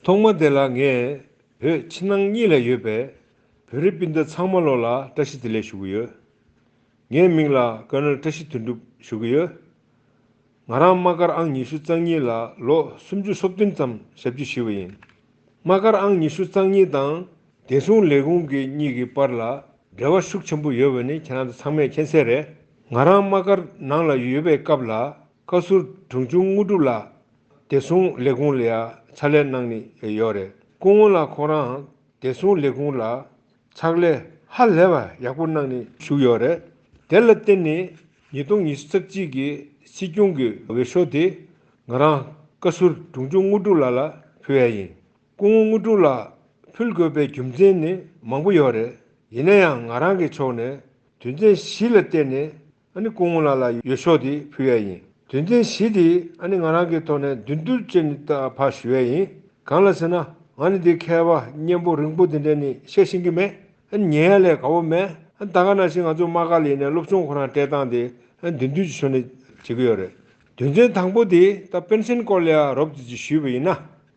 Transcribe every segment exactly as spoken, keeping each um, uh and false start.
ཐོག་མ་དེ་ལ་ངས་བོད་ཕྱི་ནང་གཉིས་ལ་ཡོད་པའི་བོད་རིགས་སྤུན་ཟླ་ཚང་མ་ལོ་ལ་བཀྲ་ཤིས་བདེ་ལེགས་ཞུ་གི་ཡོད། ངའི་མིང་ལ་ཀར་ནལ་བཀྲ་ཤིས་དོན་གྲུབ་ཞུ་གི་ཡོད། ང་རང་དམག་སྒར་ཨང་ཉི་ཤུ་རྩ་གཉིས་ལ་ལོ་སུམ་ཅུ་སོ་བདུན་ཙམ་ཞབས་ཕྱི་ཞུས་པ་ཡིན། དམག་སྒར་ཨང་ཉི་ཤུ་རྩ་གཉིས་དང་བདེ་སྲུང་ལས་ཁུངས་ཀྱི་གཉིས་ཀྱི་བར་ལ་འབྲེལ་བ་ཤུགས་ཆེན་པོ་ཡོད་པ་ནི་ཁྱེད་རང་ཚོ་ཚང་མས་མཁྱེན་གསལ་རེད། ང་རང་དམག་སྒར་ནང་ལ་ཡོད་པའི་སྐབས་ལ་བཀའ་ཟུར་དྲུང་ཆུང་དངོས་གྲུབ་ལགས་བདེ་སྲུང་ལས་ཁུངས་ལ་ཡང་ཕྱག་ལས་གནང་ནས་ཡོད་རེད། སྐུ་ངོ་ལགས་ཁོ་རང་བདེ་སྲུང་ལས་ཁུངས་ལ་ཕྱག་ལས་ཧ་ལས་པ་ཡག་པོ་གནང་ནས་བཞུགས་ཡོད་རེད། དེ་ལ་བརྟེན་ནས་ཉིས་སྟོང་ཉི་ཤུ་རྩ་གཅིག་གི་སྲིད་སྐྱོང་གི་འོས་ཤོག་དེ་ང་རང་བཀའ་ཟུར་དྲུང་ཆུང་དངོས་གྲུབ་ལགས་ལ་ཕུལ་ཡ་ཡིན། སྐུ་ངོ་དངོས་གྲུབ་ལགས་ཕུལ་དགོས་པའི་རྒྱུ་མཚན་ནི་མང་པོ་ཡོད་རེད། ཡིན་ན་ཡང་ང་རང་གི་ཕྱོགས་ནས་དོན་ཚན་བཞི་ལ་བརྟེན་ནས་ཨ་ནི་སྐུ་ངོ་ལགས་ལ་འོས་ཤོག་དེ་ཕུལ་ཡ་ཡིན། དོན་ཚན་བཞི་དེ་ཨ་ནི་ང་རང་གི་ཐོག་ནས་མདུན་བསྡུས་བྱས་ནས་ད་ཕར་ཞུ་ཡ་ཡིན། གང་ལ་ཟེར་ན་ང་ནི་འདི་མཁས་པ་སྙན་པོ་རིང་པོ་དེ་འདྲ་ནི་བཤད་ཤེས་ཀྱི་མེད། ཨ་ནི་ཉན་ཡ་ལས་དགའ་བོ་མེད། ཨ་ནི་ད་ག་ནང་བཞིན་ང་ཚོ་དམག་སྒར་ལ་ཡིན་ནའི་སློབ་སྦྱོང་ཁོ་རང་སྤྲད་སྟངས་དེ་ཨ་ནི་མདུན་བསྡུས་ཀྱི་ཕྱོགས་ནས་བྱེད་ཀྱི་ཡོད་རེད། དོན་ཚན་དང་པོ་དེ་ད་པེན་ཤན་སྐོར་ལ་ཡང་རོབ་ཙམ་ཅིག་ཞུས་པ་ཡིན་ན།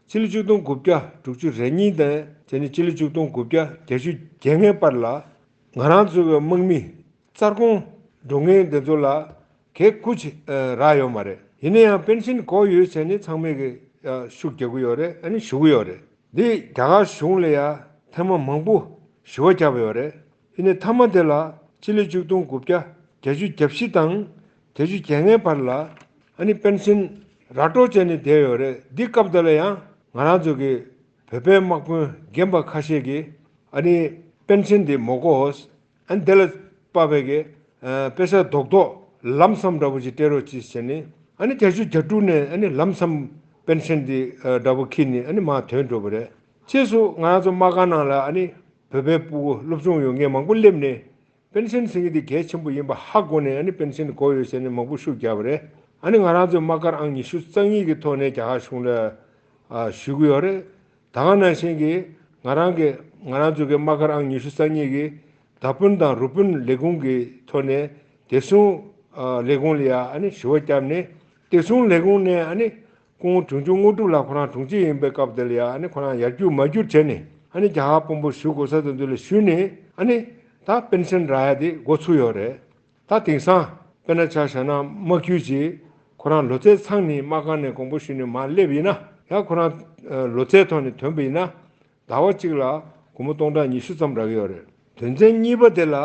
སྤྱི་ལོ་ཆིག་སྟོང་དགུ་བརྒྱ་དྲུག་ཅུ་རེ་གཉིས་དང་བྱས་ནས་སྤྱི་ལོ་ཆིག་སྟོང་དགུ་བརྒྱ་བརྒྱད་ཅུ་གྱ་ལྔའི་བར་ལ་ང་རང་ཚོའི་དམག་མི་རྩར་སྐོང་འགྲོ་མཁན་དེ་ཚོ་ལ་གེགས་ཁུར་ཅིག་རག་ཡོད་མ་རེད། ཡིན་ན་ཡང་པེན་ཤན་དགོས་ཡོད་བྱས་ནས་ཚང་མས་ཀྱི་ཤུགས་རྒྱག་གི་ཡོད་རེད། ཨ་ནི་ཞུ་གི་ཡོད་རེད། འདི་རྒྱ་གར་གཞུང་ལ་ཡང་ཐེངས་མ་མང་པོ་ཞུ་བ་བརྒྱབ་ཡོད་རེད། ཡིན་ནའི་མཐའ་མ་དེ་ལ་སྤྱི་ལོ་ཆིག་སྟོང་དགུ་བརྒྱ་བརྒྱད་ཅུ་གྱ་བཞི་དང་བརྒྱད་ཅུ་གྱ་ལྔའི་བར་ལ་ཨ་ནི་པེན་ཤན་ར་སྤྲོད་བྱས་ནས་བསྡད་ཡོད་རེད། འདི་སྐབས་དེ་ལ་ཡང་ང་རང་ཚོ་གི་བོད་པའི་དམག་དཔོན་རྒན་པ་ཁ་ཤས་ཀྱིས་ཨ་ནི་པེན་ཤན་འདི་མ་དགོས། ཨ་ནི་དེ་ལ་དཔག་པའི་གི་ཨ་པེ་ས་རྡོག་རྡོག་ལམ་སམ་འདྲ་པོ་ཅིག་སྤྲད་རོགས་གྱིས་ཟེར་ནས་ཨ་ནི་བརྒྱད་ཅུ་གྱ་དྲུག་ནས་ཨ་ནི་ལམ་སམ་པེན་ཤན་འདི་ཨ་འདྲ་པོ་འཁྱེར་ནས་ཨ་ནི་མར་ཐོན་འགྲོ་བ་རེད། ཕྱིས་སུ་ང་རང་ཚོ་དམག་སྒར་ནང་ལ་ཨ་ནི་བོད་པའི་སྤུ་གུ་སློབ་སྦྱོང་ཡོད་མཁན་མང་པོ་སླེབས་ནས། པེན་ཤན་ཟེར་མཁན་དེ་གལ་ཆེན་པོ་ཡིན་པ་ཧ་གོ་ནས་ཨ་ནི་པེན་ཤན་དགོས་ཡོད་ཟེར་ནས་མང་པོ་ཤུགས་བརྒྱབ་པ་རེད། ཨ་ནི་ང་རང་ཚོའི་དམག་སྒར་ཨང་ཉི་ཤུ་རྩ་གཉིས་ཀྱི་ཐོག་ནས་རྒྱ་གར་གཞུང་ལ་ཨ་ཞུ་གི་ཡོད་རེད། ད་ག་ནང་བཞིན་གྱི་ང་རང་གི་ང་རང་ཚོ་གི་དམག་སྒར་ཨང་ཉི་ཤུ་རྩ་གཉིས་ཀྱི་མདའ་དཔོན་དང་རུ་དཔོན་ལས་ཁུངས་ཀྱི་ཐོག་ནས་བདེ་སྲུང་ཨ་ལས་ཁུངས་ལ་ཡ་ཨ་ནི་ཞུ་བ་བརྒྱབ་ནས་བདེ་སྲུང་ལས་ཁུངས་ནས་ཨ་ནི་སྐུ་ངོ་དྲུང་ཆུང་དངོས་གྲུབ་ལགས་ཁོ་རང་དྲུང་ཆེ་ཡིན་པའི་སྐབས་དེ་ལ་ཡ་ཨ་ནི་ཁོ་རང་ཡར་རྒྱུག་མར་རྒྱུག་བྱས་ནས་ཨ་ནི་རྒྱ་གར་དཔོན་པོ་ཞུ་དགོས་ས་དེ་ཚོ་ལ་ཞུས་ནས་ཨ་ནི་ད་པེན་ཤན་རག་ཡ་དེ་འགོ་ཚུགས་ཡོད་རེད། ད་དེང་སང་དཔེར་ན་ཆ་བཞག་ན་དམག་ཁུལ་གྱི་ཁོ་རང་ལོ་ཙཱའི་ཚང་ནས་དམག་སྒར་ནས་དགོངས་པ་ཞུས་ནས་མར་སླེབས་ཡིན་ན་ཡང་ཁོ་རང་ལོ་ཙཱའི་ཐོག་ནས་ཐོན་པ་ཡིན་ན་ཟླ་བ་གཅིག་ལ་སྒོར་མོ་སྟོང་ཕྲག་ཉི་ཤུ་ཙམ་རག་གི་ཡོད་རེད། དོན་ཚན་གཉིས་པ་དེ་ལ་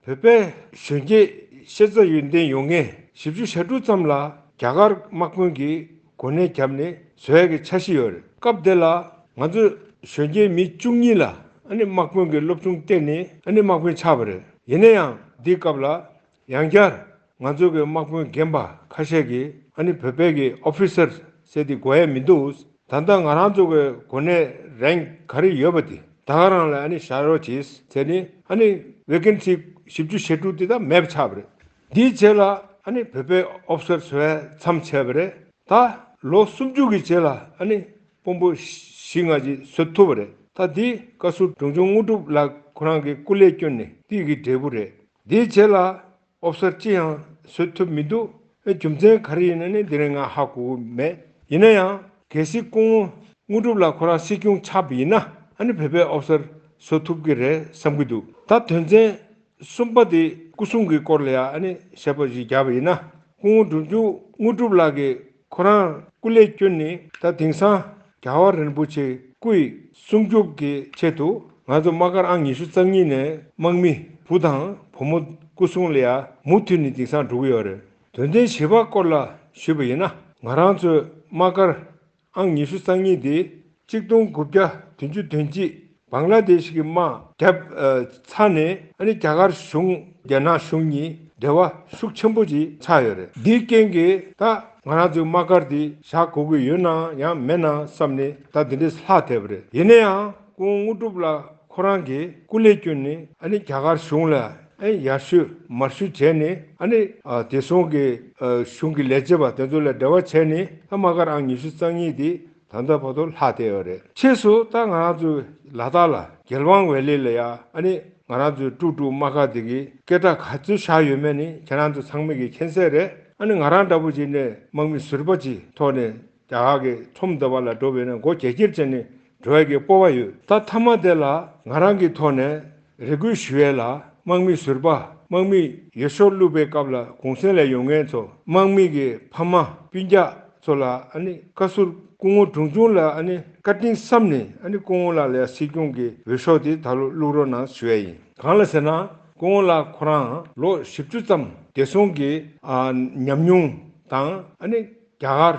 བོད་པའི་གཞོན་སྐྱེས་ཤེས་ཚད་ཡོན་ཏན་ཡོད་མཁན་བཞི་བཅུ་ཞེ་དྲུག་ཙམ་ལ་རྒྱ་གར་དམག་དཔོན་གྱིས་གོ་གནས་བརྒྱབ་ནས་བཟོ་ཡ་གི་འཆར་གཞི་ཡོད་རེད། སྐབས་དེ་ལ་ང་ཚོ་གཞོན་སྐྱེས་མི་བཅུ་གཉིས་ལ་ཨ་ནི་དམག་དཔོན་གྱི་སློབ་སྦྱོང་སྤྲད་ནས་ཨ་ནི་དམག་དཔོན་ཆགས་པ་རེད། ཡིན་ན་ཡང་འདིའི་སྐབས་ལ་ཡང་བསྐྱར་ང་ཚོ་གི་དམག་དཔོན་རྒན་པ་ཁ་ཤས་ཀྱིས་ཨ་ནི་བོད་པའི་གི་ཨོ་ཕི་སར་ཟེར་དེ་དགོས་ཡ་མི་འདུག་ད་ལྟ་ང་རང་ཚོ་གི་གོ་གནས་རེང་ག་རེ་ཡོད་པ་དེ་ད་ག་རང་ལ་ཨ་ནི་བཞག་རོགས་གྱིས་ཟེར་ནས་ཨ་ནི་ཝེ་ཀན་སི་བཞི་བཅུ་ཞེ་དྲུག་དེ་ད་མེད་པ་ཆགས་པ་རེད། འདིའི་རྗེས་ལ་ཨ་ནི་བོད་པའི་ཨོ་ཕི་སར་བཟོ་ཡ་མཚམས་ཆད་པ་རེད། ད་ལོ་སུམ་ཅུ་གི་རྗེས་ལ་ཨ་ནི་དཔོན་པོ་བཞི་ལྔ་ཅིག་བཟོ་ཐུབ་པ་རེད། ད་འདི་བཀའ་ཟུར་དྲུང་ཆུང་དངོས་གྲུབ་ལགས་ཁོ་རང་གི་སྐུ་ལས་བསྐྱོན་ནས་འདི་གི་འབྲས་བུ་རེད། འདིའི་རྗེས་ལ་ཨོ་ཕི་སར་ཅི་ཡང་བཟོ་ཐུབ་མི་འདུག་ཨེ་རྒྱུ་མཚན་ག་རེ་ཡིན་ན་ནི་འདི་རིང་ང་ཧ་གོ་གི་མེད། ཡིན་ན་ཡང་གལ་སྲིད་སྐུ་ངོ་དངོས་གྲུབ་ལགས་ཁོ་རང་སྲིད་སྐྱོང་ཆགས་པ་ཡིན་ན་ཨ་ནི་བོད་པའི་ཨོ་ཕི་སར་བཟོ་ཐུབ་ཀྱི་རེད་བསམ་གྱི་འདུག་ད་དོན་ཚན་གསུམ་པ་དེ་སྐུ་སྲུང་གི་སྐོར་ལ་ཡང་ཨ་ནི་བཤད་པ་ཞིག་བརྒྱབ་པ་ཡིན་ན། སྐུ་ངོ་དྲུང་ཆུང་དངོས་གྲུབ་ལགས་ཀྱིས་ཁོ་རང་སྐུ་ལས་བསྐྱོན་ནས་ད་དེང་སང་རྒྱལ་བ་རིན་པོ་ཆེ་སྐུ་ཡི་སྲུང་སྐྱོབ་ཀྱི་ཆེད་དུ་ང་ཚོ་དམག་སྒར་ཨང་ཉི་ཤུ་རྩ་གཉིས་ནས་དམག་མི་བུ་དང་བུ་མོ་སྐུ་སྲུང་ལ་ཡང་མུ་མཐུད་ནས་དེང་སང་འགྲོ་གི་ཡོད་རེད། དོན་ཚན་བཞི་པ་སྐོར་ལ་ཞུས་པ་ཡིན་ན། ང་རང་ཚོའི་དམག་སྒར་ཨང་ཉི་ཤུ་རྩ་གཉིས་དེ་གཅིག་སྟོང་དགུ་བརྒྱ་བདུན་ཅུ་དོན་གཅིག་བང་ལ་དེཤ་གི་དམག་བརྒྱབ་ཨ་ཚར་ནས་ཨ་ནི་རྒྱ་གར་གཞུང་རྒྱ་ནག་གཞུང་གཉིས་འབྲེལ་བ་ཤུགས་ཆེན་པོ་ཅིག་ཆགས་ཡོད་རེད། འདིའི་རྐྱེན་གྱིས་ད་ང་རང་ཚོའི་དམག་སྒར་འདི་བཞག་དགོས་ཀྱི་ཡོད་ནའང་མེད་ན་བསམ་ནས་ད་འདི་འདྲས་ལྷག་བསྡད་པ་རེད། ཡིན་ན་ཡང་སྐུ་ངོ་དངོས་གྲུབ་ལགས་ཁོ་རང་གིས་སྐུ་ལས་བསྐྱོན་ནས་ཨ་ནི་རྒྱ་གར་གཞུང་ལ་ཨ་ནི་ཡར་ཞུ་མར་ཞུ་བྱས་ནས་ཨ་ནི་ཨ་བདེ་སྲུང་གི་ཨ་གཞུང་གི་ལས་བྱེད་པ་དེ་ཚོ་ལ་འབྲེལ་བ་བྱས་ནས་ཨ་དམག་སྒར་ཨང་ཉི་ཤུ་རྩ་གཉིས་འདི་ད་ལྟ་བར་དུ་ལྷག་བསྡད་ཡོད་རེད། ཕྱིས་སུ་ད་ང་རང་ཚོའི་ལ་དྭགས་ལ་རྒྱལ་དབང་ཝེ་ལི་ལ་ཡ་ཨ་ནི་ང་རང་ཚོའི་ཀྲུག་ཀྲུག་དམག་སྒར་དེ་གི་སྐད་གྲགས་ག་ཚོད་བཞག་ཡོད་མེད་ནི་ཁྱེད་རང་ཚོ་ཚང་མས་ཀྱི་མཁྱེན་གསལ་རེད། ཨ་ནི་ང་རང་འདྲ་པོ་ཅིག་ནས་དམག་མི་ཟུར་པ་ཅིག་ཐོག་ནས་རྒྱ་གར་གྱི་ཁྲོམ་འདི་པ་ལ་འགྲོ་བས་ན་སྒོ་འགྱེལ་འགྱེལ་བྱས་ནས་ འགྲོ་ཡ་གི་སྤོབས་པ་ཡོད། ད་མཐའ་མ་དེ་ལ་ང་རང་གི་ཐོག་ནས་རེ་སྐུལ་ཞུ་ཡས་ལ། དམག་མི་ཟུར་པ། དམག་མི་འོས་ཤོག་བླུགས་པའི་སྐབས་ལ་གུང་སེང་ལ་ཡོང་མཁན་ཚོ། དམག་མི་གི་ཕ་མ་སྤུན་ཀྱག་ཚོ་ལ་ཨ་ནི་བཀའ་ཟུར་སྐུ་ངོ་དྲུང་ཆུང་ལ་ཨ་ནི་བཀའ་དྲིན་བསམ་ནས། ཨ་ནི་སྐུ་ངོ་ལགས་ལ་སྲིད་སྐྱོང་གི་འོས་ཤོག་དེ་ད་ལོ་བླུགས་རོགས་གནང་ཞུ་ཡ་ཡིན། གང་ལ་ཟེར་ན། སྐུ་ངོ་ལགས་ཁོ་རང་ལོ་བཞི་བཅུ་ཙམ་བདེ་སྲུང་གི་ཨ་ཉམས་མྱོང་དང་། ཨ་ནི་རྒྱ་གར་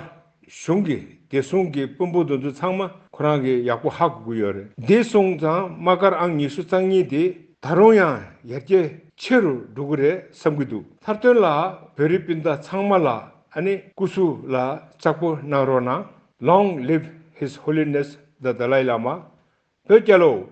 གཞུང་གི་བདེ་སྲུང་གི་དཔོན་པོ་དེ་ཚོ་ཚང་མ་ཁོ་རང་གིས་ཡག་པོ་ཧ་གོ་གི་ཡོད་རེད། བདེ་སྲུང་དང་དམག་སྒར་ཨང་ཉི་ཤུ་རྩ་གཉིས་དེ་ད་རུང་ཡང་ཡར་རྒྱས་ཆེ་རུ་འགྲོ་གི་རེད་བསམ་གྱི་འདུག། མཐར་དོན་ལ་བོད་རིགས་སྤུན་ཟླ་ཚང་མ་ལ་ཨ་ནི་སྐུ་གཟུགས་ལ་ལྕགས་པོ་གནང་རོགས་གནང་། Long live His Holiness the Dalai Lama. བོད་རྒྱལ་ལོ།